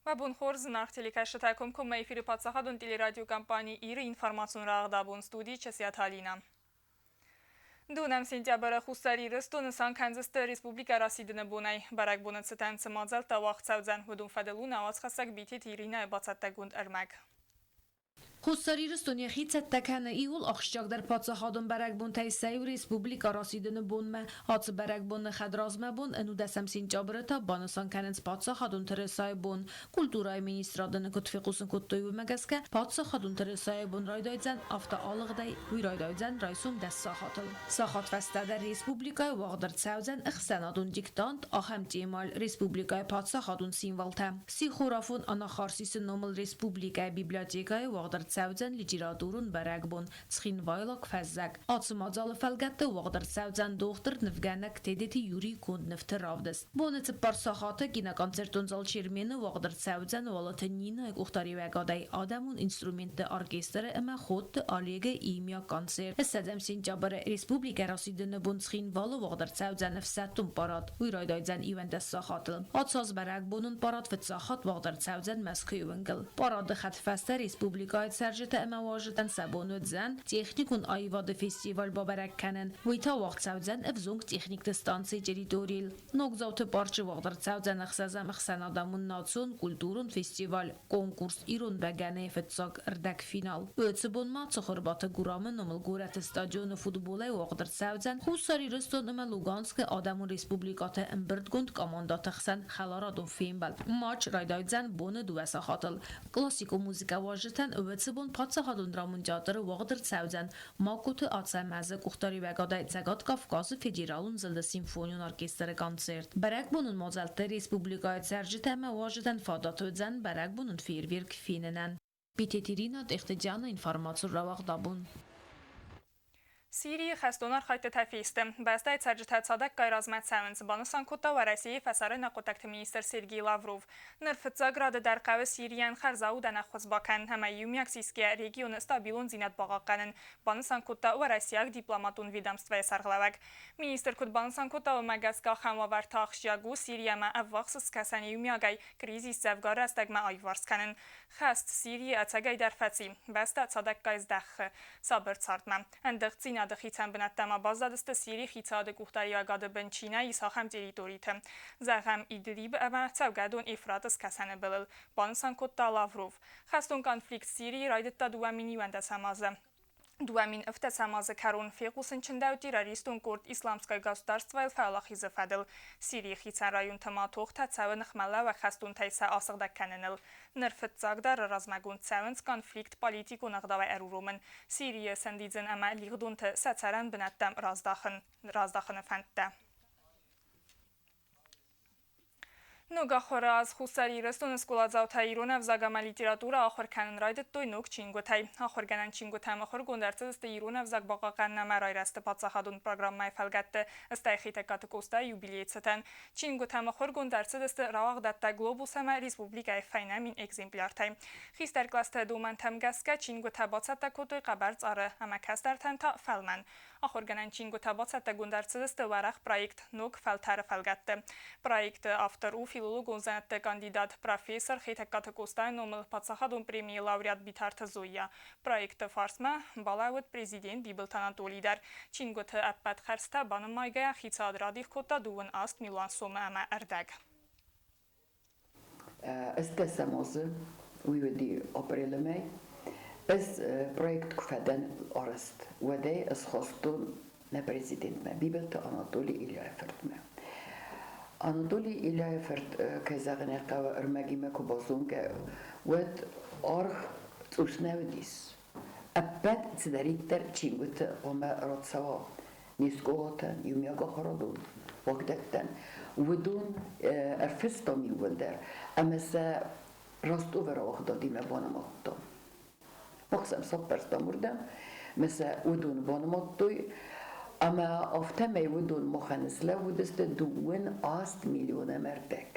Уӕ бон хорз, зынаргъ телекӕсджытӕ, комкоммӕ эфиры паддзахадон телерадиокомпани Иры информацион рӕгъдабон студийы Часиаты Алинӕ. Дунӕм сентябры Хуссар Ирыстон нысан кӕндзысты республикӕ расидыны бонӕй. Бӕрӕгбоны цытӕн цы мадзӕлттӕ уагъд цӕудзӕн, уыдон фӕдыл у нӕ уацхӕссӕг Битеты Иринӕйы бацӕттӕгонд ӕрмӕг. Хуссар Ирыстон йӕхи цӕттӕ кӕны иууыл ахсджиагдӕр паддзахадон бӕрӕгбонтӕй сӕ иу республикӕ расидыны бонмӕ. Ацы бӕрӕгбоны хӕдразмӕ бон ӕнудӕсӕм сентябры та банысан кӕнынц паддзахадон тырысайы бон. Культурӕйы министрады нын куыд фехъусын кодтой, уымӕ гӕсгӕ паддзахадон тырысайы бон райдайдзӕн автоалыгъдӕй, уый райдайдзӕн райсом 10 сахатыл. Сахат фӕстӕдӕр республикӕйы уагъд ӕрцӕудзӕн ӕхсӕнадон диктант ахӕм темӕйыл Республикӕйы паддзахадон символтӕ. Сихорафон Анахарсисы номыл республикӕйы библиотекӕйы уагъд ӕрцӕудзӕн литературон бӕрӕгбон Цхинвайлаг фӕззӕг. Ацы мадзалы фӕлгӕтты уагъд ӕрцӕудзӕн дохтыр-нывгӕнӕг Тедеты Юрийы конд нывты равдыст. Боны цыппар сахаты киноконцертон зал Чермены уагъд ӕрцӕудзӕн Уалыты Нинӕйы къухдариуӕгадӕй адӕмон инструментты оркестры ӕмӕ Ходты Олегы иумиаг концерт. Ссӕдзӕм сентябры республикӕ расидыны бон Цхинвалы уагъд ӕрцӕудзӕн ӕфсӕддон парад. Уый райдайдзӕн 11 сахатыл. Ацы аз бӕрӕгбонон парад фыццаг хатт уагъд ӕрцӕудзӕн Мӕскуыйы уынгыл. Парады хӕдфӕстӕ республикӕйы цӕрджытӕ ӕмӕ уазджытӕн сӕ бон уыдзӕн техникон аивады фестиваль бабӕрӕг кӕнын. Уый та уагъд цӕудзӕн ӕвзонг техникты станцийы территорийыл. Ногдзауты парчы уагъд ӕрцӕудзӕн ӕхсӕзӕм ӕхсӕнадӕмон национ культурон фестиваль конкурс Ирон бӕгӕныйы фыццаг ӕрдӕгфинал. Уыцы бон ма Цыхуырбаты Гурамы номыл горӕты стадионы футболӕй уагъд ӕрцӕудзӕн Хуссар Ирыстон ӕмӕ Луганскы Адӕмон Республикӕты ӕмбырдгонд командӕты хсӕн хӕларадон фембӕлд. Матч райдайдзӕн боны дыууӕ сахатыл. Классикон музыкӕ уазджытӕн уыцы бон паддзахадон драмон театры уагъд ӕрцӕудзӕн Макоты Ацӕмӕзы къухдариуӕгадӕй Цӕгат Кавказы федералон зылды симфонион оркестры концерт. Бӕрӕгбонон мадзӕлтты республикӕйы цӕрджытӕ ӕмӕ уазджытӕн фадат уыдзӕн бӕрӕгбонон фейерверк фенынӕн. Битеты Ирина, Тъехты Диана, информацион рауагъд абон. Сирийы хӕстон архайдтытӕ фесты. Бӕстӕйы цӕрджытӕ цадӕггай размӕ цӕуынц, банысан кодта Уӕрӕсейы фӕсарӕйнаг хъуыддӕгты министр Сергей Лавров. Ныр фыццаг рады дӕр хъӕуы Сирийӕн хӕрзаудӕн ӕххуыс бакӕнын ӕмӕ иумиаг сисгӕ регионы стабилондзинад бахъахъхъӕнын, банысан кодта уӕрӕсейаг дипломатон ведомствӕйы сӕргълӕууӕг. Министр куыд банысан кодта, уымӕ гӕсгӕ ахӕм уавӕрты ахсджиаг у Сириямӕ ӕввахс скӕсӕн иумиагӕй кризис дзӕвгар рӕстӕгмӕ аиуварс кӕнын. Хӕст Сирийы ӕцӕгӕйдӕр фӕци, бӕстӕ цадӕггай здӕхы сабыр цардмӕ. Ӕндыгъддзинады хицӕн бынӕттӕ ма баззадысты Сирийы хицауады къухдариуӕгады бын чи нӕ ис, ахӕм территориты. Зӕгъӕм, Идлиб ӕмӕ цӕугӕдон Ефраты скӕсӕны былыл, банысан кодта Лавров. Хӕстон конфликт Сирийы райдыдта 2011 азы. 2007 азы кӕрон фехъусын чындӕуыд террористон къорд Исламское государство-йыл фӕуӕлахизы фӕдыл. Сирийы хицӕн районты ма тохтӕ цӕуы ныхмӕлӕууӕг хӕстонтӕй сӕ асыгъдӕг кӕныныл. Ныр фыццагдӕр размӕгонд цӕуынц конфликт политикон ӕгъдауӕй ӕруромын, Сирийы сӕндидзын ӕмӕ лигъдонты сӕ цӕрӕн бынӕттӕм раздахыны фӕндтӕ. Ног ахуыры аз Хуссар Ирыстоны скъоладзаутӕ ирон ӕвзаг ӕмӕ литературӕ ахуыр кӕнын райдыдтой ног чингуытӕй. Ахуыргӕнӕн чингуытӕ мыхуыргонд ӕрцыдысты ирон ӕвзаг бахъахъхъӕнын ӕмӕ райрӕзты паддзахадон программӕйы фӕлгӕтты, стӕй Хетӕгкаты Къостайы юбилейы цытӕн. Чингуытӕ мыхуыргонд ӕрцыдысты рауагъдадтӕ Глобус ӕмӕ республикӕйы фӕйнӕ мин экземпляртӕй. Хистӕр кълӕсты домӕнтӕм гӕсгӕ чингуытӕ бацӕттӕ кодтой хъӕбӕр цъары ӕмӕ кӕстӕртӕн та фӕлмӕн. Ахуыргӕнӕн чингуытӕ бацӕттӕгонд ӕрцыдысты уӕрӕх проект Ног фӕлтӕры фӕлгӕтты. Проекты автор у филологон зонӕдты кандидат, профессор Хетӕгкаты Къостайы номыл паддзахадон премийы лауреат Битарты Зоя. Проекты фарсмӕ балӕууыд президент Бибылты Анатолий дӕр. Чингуыты ӕппӕт хӕрдзтӕ банымайгӕйӕ хицауад радих кодта 28 милуан сомы ӕмӕ ӕрдӕг. Ӕстдӕсӕм азы, уый уыди апрелы мӕй, ӕз проект куы фӕдӕн арӕзт, уӕд ӕй ӕсхастон нӕ президентмӕ, Бибылты Анатоли Ильяйы фыртмӕ. Анатолий Ильяйы фырт, кӕй зӕгъын ӕй хъӕуы, ӕрмӕгимӕ куы базонгӕ, уӕд аргъ цъус нӕ уыдис. Ӕппӕт цыдӕриддӕр чингуыты хъуамӕ рацӕуа не скъолатӕн, иумиаг ахуырадон уагдӕттӕн, уыдон ӕрфыстам иууылдӕр ӕмӕ сӕ Ростовы рауагъдадимӕ банымадтам. Мах сӕм сӕппӕрстам уырдӕм, ӕмӕ сӕ уыдон банымадтой ӕмӕ афтӕмӕй уыдон махӕн слӕууыдысты дыууын аст миллион ӕмӕ ӕрдӕг.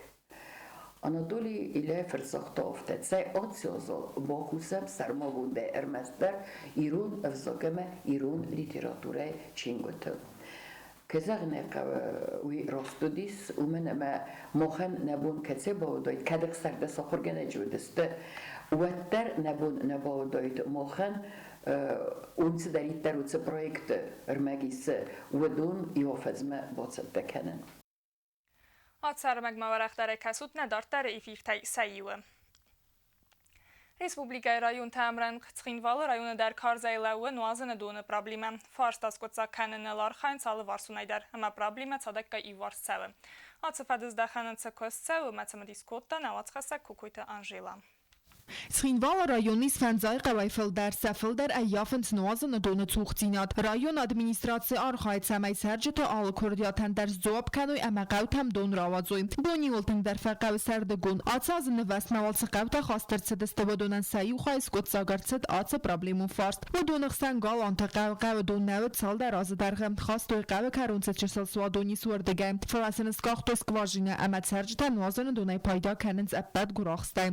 Анатолий Ильяйы фырт загъта афтӕ, цӕй ациазал бакусӕм сӕрмагондӕй ӕрмӕстдӕр ирон ӕвзаг ӕмӕ ирон литературӕйы чингуытыл. Кӕй зӕгъын ӕй хъӕуы, уый раст уыдис, уымӕн ӕмӕ махӕн нӕ бон кӕцӕй бауыдаид, кӕд ӕхсӕрдӕс ахуыргӕнӕджы уыдысты, уӕддӕр нӕ бон нӕ бауыдаид махӕн уым цыдӕриддӕр уыцы проекты ӕрмӕг исы, уыдон иу афӕдзмӕ бацӕттӕ кӕнын. Ацы ӕрмӕгмӕ уӕрӕхдӕрӕй кӕсут нӕ дарддӕры эфиртӕй сӕ иуы. Республикӕйы районты ӕмрӕнхъ Цхинвалы районы дӕр карзӕй лӕууы нуазыны доны проблемӕ. Фарст аскъуыддзаг кӕныныл архайынц алыварсонӕй дӕр, ӕмӕ проблемӕ цадӕггай иуварс цӕуы. Ацы фӕдыздӕхӕны цы куыст цӕуы, уымӕ цымыдис кодта нӕ уацхӕссӕг Кокойты Анжела. Цхинвалы райони фӕндзай хъӕуӕй фылдӕр сӕ фылдӕр ӕййафынц нуазыны доны цухдзинад. Районы администраци архайы, цӕмӕй цӕрджыты алы куырдиатӕн дӕр сдзуапп кӕной ӕмӕ хъӕутӕм дон рауадзой. Бон-иуыл тынгдӕр фӕхъӕуы сӕрдыгон. Ацы азы нывӕстмӕ уал цы хъӕутӕ хаст ӕрцыдысты, уыдонӕн сӕ иу хай скъуыддзаг ӕрцыд ацы проблемон фарст. Уыдоны хсӕн Галанты хъӕу хъӕуы дон нӕ уыд цалдӕр азы дӕргъы. Хастой хъӕуы кӕрон цы чысыл суадон ис, уырдыгӕй. Фӕлӕ сын скъахтой скважинӕ ӕмӕ цӕрджытӕ нуазыны донӕй пайда кӕнынц ӕппӕт гуырахстӕй.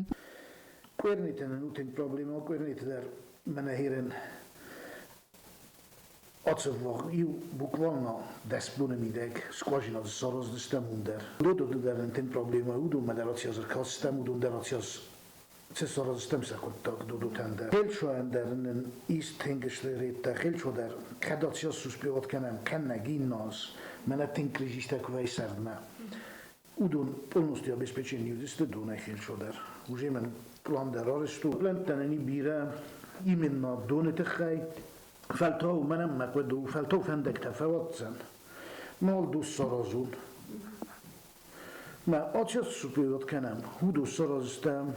Къуернитӕн у тынг проблема, къуерниты дӕр мӕнӕ херен Ацӕввагъ иу буквально 10 боны мидӕг скважина сараздзыстӕм уым дӕр. Додоты дӕр нын тынг проблема, уыдонмӕ дӕр аци аз ӕркастыстӕм, уыдон дӕр аци аз цы сараздзыстӕм сӕ хъуыддаг Додотӕн дӕр. Хелчуайӕн дӕр нын ис тынг стыр Хелчуа дӕр кӕд аци аз успевать кӕнӕм, кӕнӕ гимназ, мӕнӕ тынг кризистӕ куы вӕййы сӕрдмӕ. Уыдон полностью обеспечение уыдысты донӕй Хелчуа дӕр. Уже мӕн план дӕр арӕзт у. Плӕнттӕ нын бирӕ именно доны тыххӕй. Фӕлтау мӕнӕн мӕ хъуыды у, фӕлтау фӕндӕгтӕ фӕуадздзӕн. Мал дус саразун. Мӕ аци супевод кӕнӕм, уыдон сараздзыстӕм.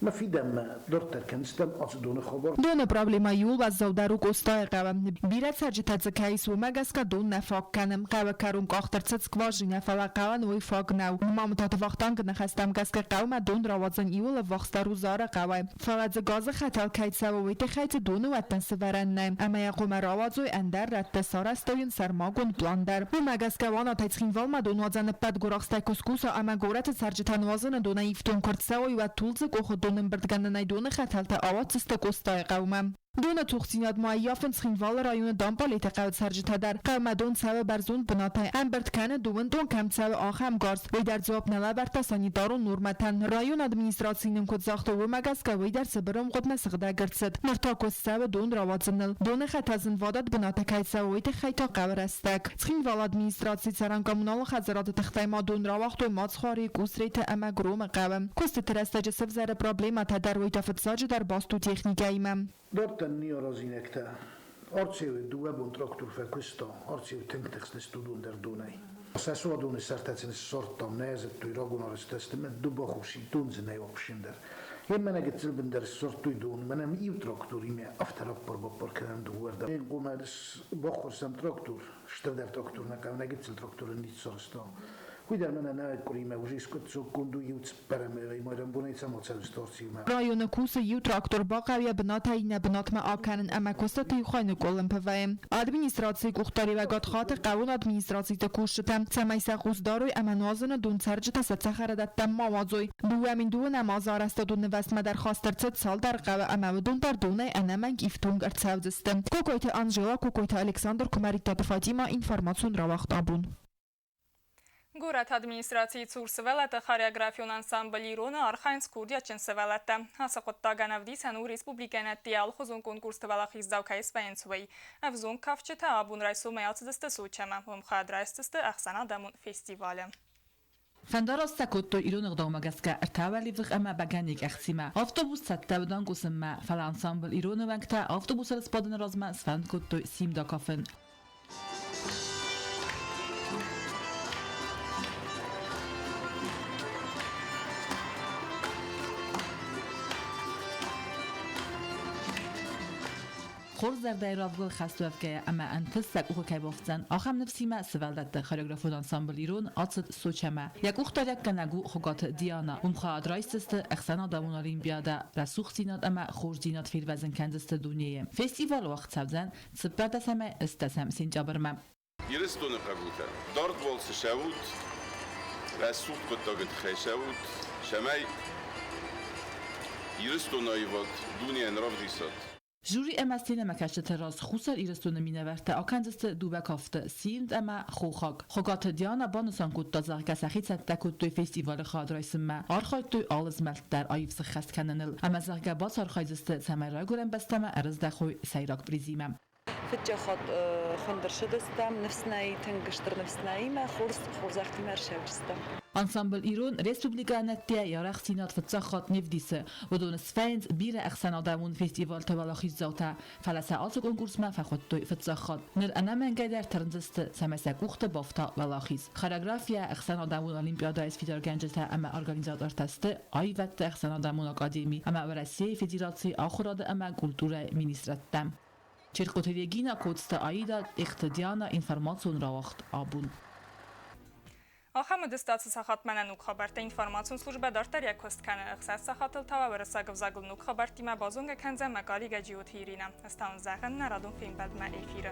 Мӕ фидӕнмӕ дарддӕр кӕндзыстӕм ацы доны хабар. Доны проблемӕ иууыл уӕззаудӕр у Къостайы хъӕуы. Бирӕ цӕрджытӕ дзы кӕй ис, уымӕ гӕсгӕ дон нӕ фаг кӕны. Хъӕуы кӕрон къахт ӕрцыд скважинӕ, фӕлӕ хъӕуӕн уый фаг нӕу. Мамытаты Вахтангы ныхӕстӕм гӕсгӕ хъӕумӕ дон рауадзын иууыл ӕввахсдӕр у Зары хъӕуӕй. Фӕлӕ дзы газы хӕтӕл кӕй цӕуы, уый тыххӕй дзы доны уӕттӕн сывӕрӕн нӕй, ӕмӕ йӕ хъуамӕ рауадзой ӕндӕр рӕтты, сарӕзтой йын сӕрмагонд план дӕр. Уымӕ гӕсгӕ Уанатӕй Цхинвалмӕ донуадзӕн ӕппӕт гуырахстӕй куы скуса ӕмӕ горӕты цӕрджытӕ нуазыны донӕй ифтонг куы ӕрцӕуой, уӕд Тулдзы къохы донӕмбырдгӕнӕнӕй доны хӕтӕлтӕ ауадздзысты Къостайы хъӕумӕ. Доны цухдзинад ма ӕййафынц Цхинвалы районы Дампалеты хъӕуы цӕрджытӕ дӕр. Хъӕумӕ дон цӕуы бӕрзонд бынатӕй, ӕмбырд кӕны дыууын кӕм цӕуы, ахӕм гарз. Уый дӕр дзуапп нӕ лӕвӕрдта санитарон нормӕтӕн. Районы администрацийы нын куыд загътой, уымӕ гӕсгӕ уый дӕр цыбыр ӕмгъуыдмӕ сыгъдӕг ӕрцыд. Ныр та куыст цӕуы дон рауадзыныл. Доны хӕтӕл зынвадат бынаты кӕй цӕуы, уый тыххӕй та хъӕуы рӕстӕг. Цхинвалы администрацийы цӕрӕн-коммуналон хӕдзарады тыхтӕй ма дон рауагътой Мацхуарийы, Къусреты ӕмӕ Громы хъӕуы. Куыстыты рӕстӕджы сӕвзӕры проблемӕтӕ дӕр, уый та фыццаджыдӕр баст у техникӕимӕ. Дарддӕр ниаразинӕгтӕ. Арцеуи дууӕ бон трактор фӕкуста, Арцеу тынг тыхстысты уыдон дӕр донӕй. Сӕ суадоны сӕртӕ сын ссардтам, нӕ зыдтой рагон арӕзтӕсты, мӕ ду бахус и, дон дзы нӕй вообще дӕр. Мӕнӕ гыццыл бындӕр ссардтой дон, мӕнӕ иу тракторимӕ афтӕ раппар-баппар кӕнӕм дыууӕрдӕм. Хъуамӕ баххуырсӕм трактор, стырдӕр трактор нӕ хъӕуы, нӕ гыццыл тракторы ницы сарӕзта. Уый дӕр мӕнӕ нӕ къуыримӕ уже скъуыддзаггонд у иу цыппӕрӕм майрӕмбонӕй цӕмӕ цӕуы Арцеумӕ. Районы кусы иу трактор, бахъӕуы йӕ бынатӕй иннӕ бынатмӕ акӕнын ӕмӕ куыстыты иу хай ныкъкъуылымпы вӕййы. Администрацийы къухдариуӕгад хаты хъӕуон администрациты кусджытӕм, цӕмӕй сӕ хъус дарой ӕмӕ нуазыны дон цӕрджытӕ сӕ цӕхӕрадӕттӕм ма уадзой. 2002 азы арӕзтадон нывӕстмӕ дӕр хаст ӕрцыд цалдӕр хъӕуы ӕмӕ уыдон дӕр донӕй ӕнӕмӕнг ифтонг ӕрцӕудзысты. Кокойты Анжела, Кокойты Александр, Куымӕридтаты Фатима, информацион рауагъд абон. Горӕты администрацийы цур сывӕллӕтты хореографион ансамбль «Ирон»-ы архайынц курдиатджын сывӕллӕттӕ. Ацы хъуыддагӕн ӕвдисӕн у республикӕйӕн ӕдде алыхуызон конкурсты уӕлахиздзау кӕй свӕййынц, уый. Ӕвзонг кафджытӕ абон райсомӕй ацыдысты Сочӕмӕ. Уым хайад райсдзысты ӕхсӕнадӕмон фестивалы. Фӕндараст сӕ кодтой ирон ӕгъдаумӕ гӕсгӕ ӕртӕ уӕливых ӕмӕ бӕгӕныйы кӕхцимӕ. Автобус цӕттӕ уыд ӕнкъусынмӕ, фӕлӕ ансамбль «Ирон»-ы уӕнгтӕ автобусыл сбадыны размӕ сфӕнд кодтой симд акафын. Хорз зӕрдӕйы равгыл хӕст уӕвгӕйӕ ӕмӕ ӕнтыст сӕ къухы кӕй бафтдзӕн, ахӕм ныфсимӕ сывӕллӕтты хореографон ансамбль «Ирон» ацыд Сочӕмӕ. Йӕ къухдариуӕггӕнӕг у Хуыгаты Диана. Уым хайад райсдзысты ӕхсӕнадӕмон олимпиадӕ «Рӕсугъддзинад ӕмӕ хорздзинад фервӕзын кӕндзысты дунейы». Фестиваль уагъд цӕудзӕн 14 ӕмӕ 8 сентябрмӕ. Ирыстоны хъӕбултӕ, дард балцы цӕут, рӕсугъд хъуыддагы тыххӕй цӕут, цӕмӕй Ирыстоны аивад дунейӕн равдисат. Жюри ӕмӕ сценӕмӕкӕсджыты раз Хуссар Ирыстоны минӕвӕрттӕ акӕндзысты дыууӕ кафты, Симд ӕмӕ Хохаг. Хуыгаты Диана банысан кодта, зӕгъгӕ, сӕхи цӕттӕ кодтой фестивалы хайад райсынмӕ, архайдтой алы змӕлд дӕр аив сыххӕст кӕныныл ӕмӕ, зӕгъгӕ, бацархайдзысты, цӕмӕй райгуырӕн бӕстӕмӕ ӕрыздӕхой сӕйраг призимӕ. Фыццаг хатт хуынд ӕрцыдыстӕм, ныфс нӕ тынг стыр ныфс нӕ хорз хорзӕхтимӕ ӕрцӕуджыстӕм. Ансамбль Ирон республикӕ нӕдтӕ йӕ арӕхстдзинад фыццаг хатт не вдисы. Уыдон свӕййынц бирӕ ӕхсӕнадӕмон фестивалты уӕлахиздзаутӕ, фӕлӕ сӕ ацы конкурсмӕ фӕхуыдтой фыццаг хатт. Ныр ӕнӕмӕнгӕй дӕр тырндзысты, цӕмӕй сӕ къухты бафта уӕлахиз. Хореографийӕ ӕхсӕнадӕмон олимпиадӕйы сфидаргӕнджытӕ ӕмӕ организатортӕ сты Аивӕдты ӕхсӕнадӕмон академи ӕмӕ Уӕрӕсейы Федерацийы ахуырады ӕмӕ культурӕйы министрӕдтӕ. Черкъоты Регина, Коцты Аида, Тъехты Диана, информацион рауагъд абон. Ахӕм уыдысты ацы сахат мӕнӕ ног хабӕрттӕ. Информацион службӕ дарддӕр йӕ куыст кӕны. Ӕхсӕз сахатыл та уӕрӕсаг ӕвзагыл ног хабӕрттимӕ базонгӕ кӕндзӕн мӕ коллегӕ Джиоты Иринӕ. Ӕз та уын зӕгъын нӕ радон фембӕлдмӕ эфиры.